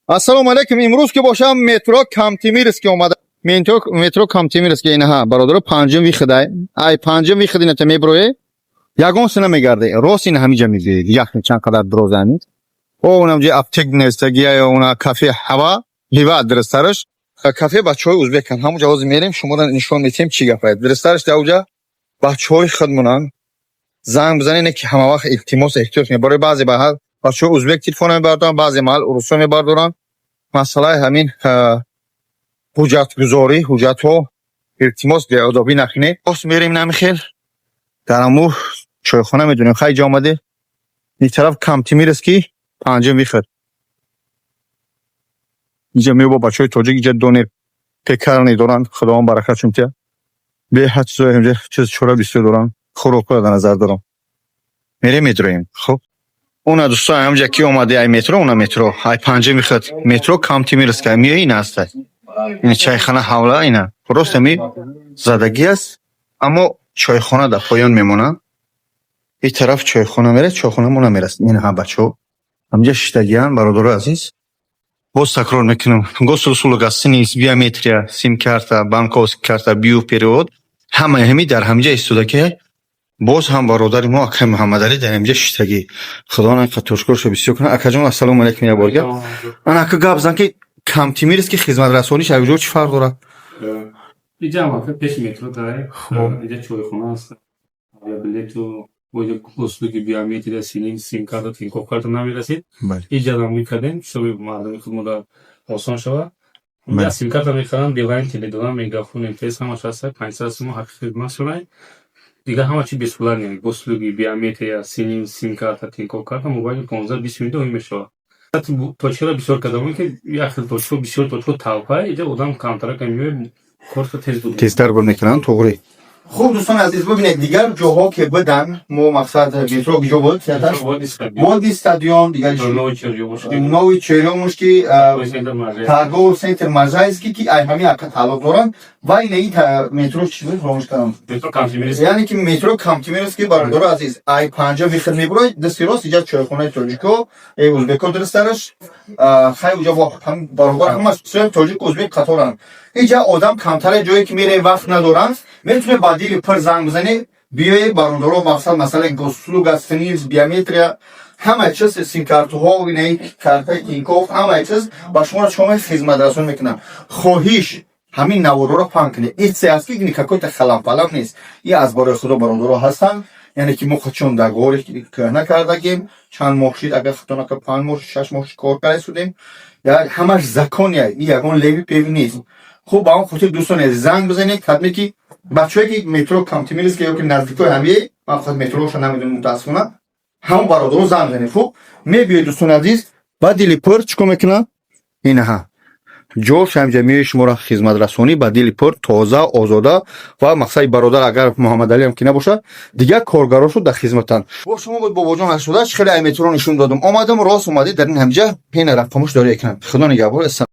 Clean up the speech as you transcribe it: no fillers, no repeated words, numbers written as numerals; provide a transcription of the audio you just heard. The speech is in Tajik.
Ассалому алайкум. Имрӯз ки бошам, метро Кантемирский омада. Метро Кантемирский, инаҳа, бародаро, панҷум выход ай. Ай панҷум выход ината меброe. Ягон сина мегарде. Рост ин ҳамиҷа мегӯед. Яхни чанд қадар дурозани. О, унам ҷи аптек нестагия, уна кафе ҳава, ҳива дурустараш. Кафе бачаҳои узбекан. Ҳамуҷа ҳозир мерем, шуморо нишон метиҳем, чӣ гапае. Дурустараш дар бачаҳои худмонанд. Занг бизанед, не ки ҳама вақт, илтимос, эҳтиёт кунед. Барои баъзе баҳал бачаҳои узбек телефон мебардоранд, баъзе маҳал урусо мебардоранд. Масъалаи ҳамин ҳуҷҷатгузорӣ, ҳуҷҷатҳо, илтимос, беодобӣ накунед. Боз мерем намихел дар ҳаму чойхона, медонем, хай ҷа омаде. Ин тараф Кантемирский, панҷум выход. Инҷа мебо бачаҳои тоҷик, инҷа донер пекарни доранд, Худованд баракатшон тиҳад. Беҳад чизои инҷа, чиз чора бисёр доранд. Хӯрокҳоро дар назар дорам. Мерем, медроем. Хуб. Уна, дӯстон, ҳамҷа ки омаде ай метро, уна метро. Ай панҷум выход. Метро Кантемирская. Миёи, ина ҳастай. Ина чайхана ҳавла, ина. Рост ҳами задагӣ аст, аммо чойхона дар поён мемонад. Ин тараф чойхона мерад, чойхона мо намерасад. Ин ҳа, бачаҳо. Ҳамҷа шиштагианд, бародарои азиз. Боз такрор мекунам. Госуслуга, СНИЛС, биометрия, сим-карта, банковский карта, био перевод. Ҳамаи ҳами дар ҳамҷа истода, ки боз ҳам бародари мо, акай Муҳаммадалӣ, дар ҳамҷа шиштагӣ. Худо қатошкоршо бисёр кунад. Акаҷон, ассалому алайкум, як бор гап. Ана, ака, гап зан, ки Кантемирский хизматрасониш аз ҷо чӣ фарқ дорад? Иҷа ҳам, ака, пеши метро дай. Иҷа чойхона аст. Авиабилету боиҷа услуги, биометрия, СНИЛС, сим-карта, Тинькофф карта намерасид. Иҷа ҳам мекардем, ҳисоби мардуми худмода осон шавад. Я сим-карта мехаранд, Билайн, Теле2, Мегафон, МТС ҳамаш ҳаст, 500 сомон ҳаққи хидмат шудай. Дигар ҳама чи бесплатно. Услуги, биометрия, СНИЛС, сим-карта, Тинькофф карта мобайни 15-20 минут доим мешавад. Точка ро бисёр кардам, ки як хел точка, бисёр точка талпа, иҷа одам камтарака меояд, корто тез буд. Тезтар бур мекунанд, тоғрӣ. Хуб, дӯстони азиз, бибинед, дигар ҷоҳо ки будан, мо мақсад метро киҷо буд? Водный стадион, дигар Новый Черёмушки, торговый центр Можайский, ки ай ҳами ака тааллуқ доранд, ва ина ин метро чӣ буд, фаромӯш кардам, яъне ки метро Кантемирский, бародаро азиз, ай панҷа выход мебуроед, дасти рост иҷа чойхонаи тоҷико, узбеко, дурустараш хай уҷа баробар ҳама тоҷик, узбек қаторанд. Иҷа одам камтаре, ҷое ки мере, вақт надоранд, метавонед ба дили пир занг бизанед, биёед, бародаро. Мақсад масалан госуслуга, СНИЛС, биометрия, ҳама чиз, симкартҳо, инаи картаи Тинькофф, ҳамаи чиз ба шумо шумо хизматрасонӣ мекунанд. Хоҳиш, ҳамин наворҳоро паҳн кунед. Итсе аст, ки никакой-то халам-палам нест, и аз барои Худо бародаро ҳастанд. Яъне ки мо чун дар ғори кӯҳна кардагим, чанд моҳ шид, агар хато накард, 5 моҳ, 6 моҳ кор карда шудем. Ҳамаш закония, и ягон левый певый нест. Хуб, ба он хотир, дӯстони азиз, занг бизанед, кадме ки бачаҳое ки метро Кантемирский ё ки наздикои ҳамие, ман фақат метроша намедонам, мутаассифона, ҳамон бародаро занг бизанед. Хуб, мебиёед, дӯстони азиз, ба дили пур чӣ кор мекунанд? Инаҳа ҷош ҳамҷа меои, шуморо хизматрасонӣ ба дили пур, тоза, озода ва мақсади бародар, агар Муҳаммадалиам ки набошад, дигар коргарошу дар хизматанд. Бо шумо буд Бобоҷон Ҳаштодаш. Хеле ай метро нишон додам, омадам, рост омадӣ, дар ин ҳамҷа пена рақамош дори экран. Худо нигаҳбор.